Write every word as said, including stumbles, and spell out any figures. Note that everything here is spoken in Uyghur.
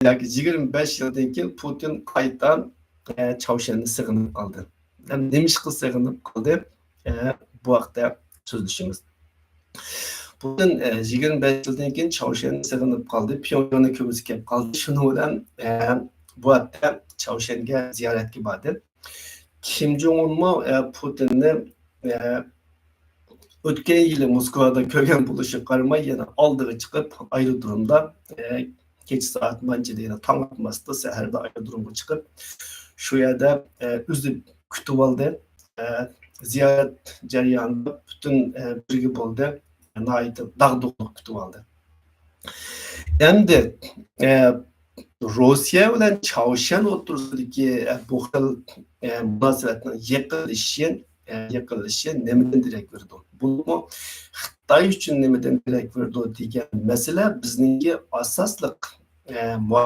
ياكى يىگىرمە بەش يىلدىن كېيىن پۇتىن قايتا، ئە، چاۋشيەننى سېغىنىپ قالدى. ھەم نېمىشقا سېغىنىپ قالدى؟ ئە، بۇ ھەقتە سۆزلىشىمىز. پۇتىن، ئە، يىگىرمە بەش يىلدىن كېيىن چاۋشيەننى سېغىنىپ قالدى. پيونگيانغا كۆرگۈسى كېلىپ قالدى. شۇنىڭ بىلەن، ئە، بۇ ھەپتە چاۋشيەنگە زىيارەتكە باردى. كىم جوڭ ئۇنمۇ، ئە، پۇتىننى، ئە، ئۆتكەن يىلى موسكۋادا كۆرگەن بولۇشىغا قارىماي، يەنە ئالدىغا چىقىپ، ئايرودرومدا، ئە، كېچە سائەت مانچىدا، يەنە تاڭ ئاتماستىن سەھەردە ئايرودرومغا چىقىپ، شۇ يەردە، ئە، ئۆزى كۈتۈۋالدى. ئە، زىيارەت جەريانىدا پۈتۈن، ئە، بىرگە بولدى. ناھايىتى داغدۇغىلىق كۈتۈۋالدى. ئەمدى، ئە، روسىيە بىلەن چاۋشيەن ئوتتۇرىسىدىكى، ئە، بۇ خىل، ئە، مۇناسىۋەتنىڭ يېقىنلىشىشى، ئە، يېقىنلىشىشى نېمىدىن دېرەك بېرىدۇ؟ بۇمۇ خىتاي ئۈچۈن نېمىدىن دېرەك بېرىدۇ دېگەن مەسىلە بىزنىڭكى ئاساسلىق، ئە، مۇھاكىمە